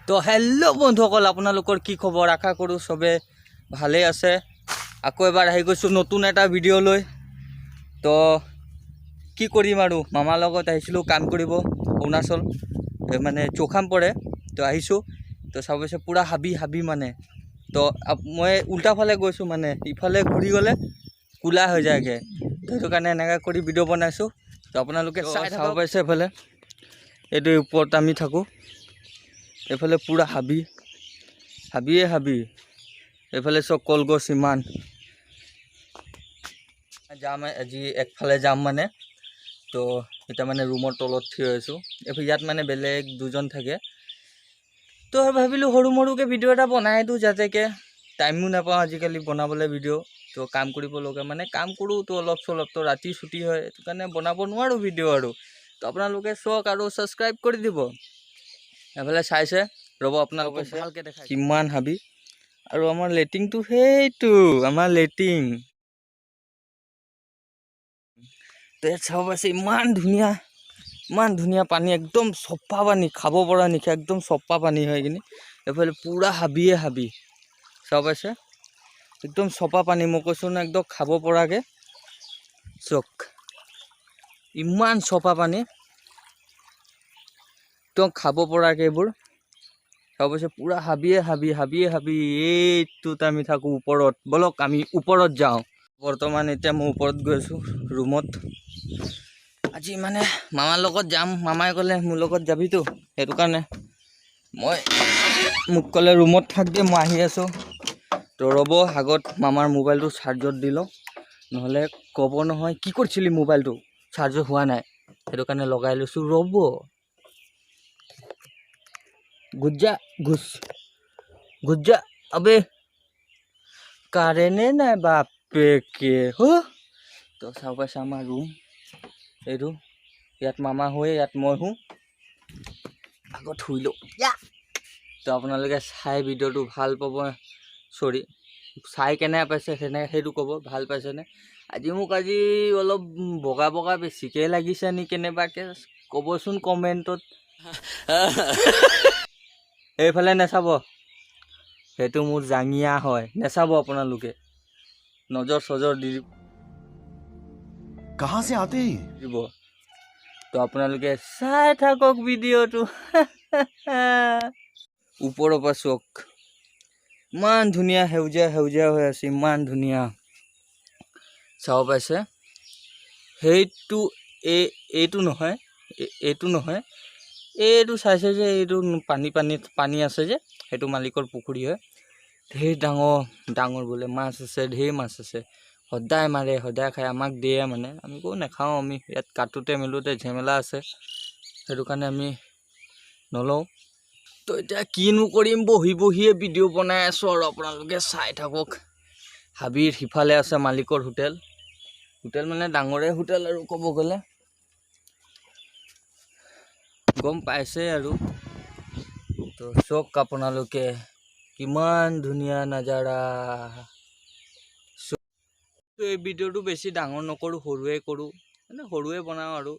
তো হেল্ল' বন্ধুসকল, আপোনালোকৰ কি খবৰ? আশা কৰোঁ চবে ভালেই আছে। আকৌ এবাৰ আহি গৈছোঁ নতুন এটা ভিডিঅ' লৈ। তো কি কৰিম আৰু, মামাৰ লগত আহিছিলোঁ কাম কৰিব অৰুণাচল, এই মানে চৌখাম পৰে। তো আহিছোঁ, তো চাব পাইছে পূৰা হাবি হাবি মানে। তো মই উল্টা ফালে গৈছোঁ, মানে ইফালে ঘূৰি গ'লে কোলা হৈ যায়গৈ। তো সেইটো কাৰণে এনেকৈ কৰি ভিডিঅ' বনাইছোঁ। তো আপোনালোকে চাই চাব পাইছে, এইফালে এইটো ওপৰত আমি থাকোঁ। এইফালে পূৰা হাবি, হাবিয়ে হাবি। এইফালে চব কলগছ। ইমান যাম আজি একফালে যাম মানে। তো এতিয়া মানে ৰুমৰ তলত থিয় হৈছোঁ। এইফালে ইয়াত মানে বেলেগ দুজন থাকে। তো ভাবিলোঁ সৰু মৰুকৈ ভিডিঅ' এটা বনাই দিওঁ, যাতেকে টাইমো নাপাওঁ আজিকালি বনাবলৈ ভিডিঅ'। তো কাম কৰিব লগা, মানে কাম কৰোঁ তো অলপ চলপ, তো ৰাতি ছুটি হয়, সেইটো কাৰণে বনাব নোৱাৰোঁ ভিডিঅ' আৰু। তো আপোনালোকে চাওক আৰু ছাবস্ক্ৰাইব কৰি দিব। এইফালে চাইছে, ৰ'ব, আপোনালোকক ভালকৈ দেখাই কিমান হাবি। আৰু আমাৰ লেট্ৰিনটো সেইটো আমাৰ লেট্ৰিন। তো ইয়াত চাব পাইছে, ইমান ধুনীয়া, ইমান ধুনীয়া পানী, একদম চফা পানী, খাব পৰা নিখে, একদম চফা পানী হয় কিনি। এইফালে পূৰা হাবিয়ে হাবি, চাব পাইছে, একদম চফা পানী। মই কৈছোঁ ন, একদম খাব পৰাকৈ। চাওক, ইমান চফা পানী, একদম খাব পৰাকৈ এইবোৰ। চাব পাইছে, পূৰা হাবিয়ে হাবি, হাবিয়ে হাবি। এইটোত আমি থাকোঁ ওপৰত। ব'লক, আমি ওপৰত যাওঁ। বৰ্তমান এতিয়া মই ওপৰত গৈ আছোঁ ৰুমত। আজি মানে মামাৰ লগত যাম। মামাই ক'লে মোৰ লগত যাবিতো, সেইটো কাৰণে মই মোক ক'লে ৰুমত থাক দে, মই আহি আছোঁ। তো ৰ'ব, আগত মামাৰ মোবাইলটো চাৰ্জত দি লওঁ, নহ'লে ক'ব নহয় কি কৰিছিলি, মোবাইলটো চাৰ্জ হোৱা নাই। সেইটো কাৰণে লগাই লৈছোঁ, ৰ'ব। घुस जा, घुस, घुस जा। আবে, কাৰেণ্টে নাই বাপেকে হো। তো চাব পাইছে, আমাৰ ৰুম এইটো। ইয়াত মামা শুৱে, ইয়াত মই শুওঁ। আগত শুই লওঁ। তো আপোনালোকে চাই ভিডিঅ'টো ভাল পাব, চৰি, চাই কেনে পাইছে সেনে সেইটো ক'ব, ভাল পাইছেনে? আজি মোক আজি অলপ বগা বগা বেছিকৈ লাগিছে নি কেনেবাকৈ, ক'বচোন কমেণ্টত। এইফালে নাচাব, সেইটো মোৰ জাঙিয়া হয়, নাচাব আপোনালোকে, নজৰ চজৰ দি कहाँ से आते हैं ये? দিব। তো আপোনালোকে চাই থাকক ভিডিঅ'টো। ওপৰৰ পৰা চাওক, ইমান ধুনীয়া সেউজীয়া সেউজীয়া হৈ আছে, ইমান ধুনীয়া। চাব পাইছে, সেইটো এইটো নহয়, এইটো নহয়, এইটো চাইছে যে এইটো পানী পানী পানী আছে যে, সেইটো মালিকৰ পুখুৰী হয়। ঢেৰ ডাঙৰ ডাঙৰ বোলে মাছ আছে, ঢেৰ মাছ আছে। সদায় মাৰে, সদায় খায়, আমাক দিয়ে মানে। আমি কওঁ নাখাওঁ আমি, ইয়াত কাটোতে মেলোতে ঝেমেলা আছে, সেইটো কাৰণে আমি নলওঁ। তো এতিয়া কিনো কৰিম, বহি বহিয়ে ভিডিঅ' বনাই আছোঁ আৰু আপোনালোকে চাই থাকক। হাবিৰ সিফালে আছে মালিকৰ হোটেল। হোটেল মানে ডাঙৰে হোটেল আৰু ক'ব গ'লে, গম পাইছে আৰু। তো চাওক আপোনালোকে, কিমান ধুনীয়া নাজাৰা। তো এই ভিডিঅ'টো বেছি ডাঙৰ নকৰোঁ, সৰুৱে কৰোঁ, মানে সৰুৱে বনাওঁ আৰু।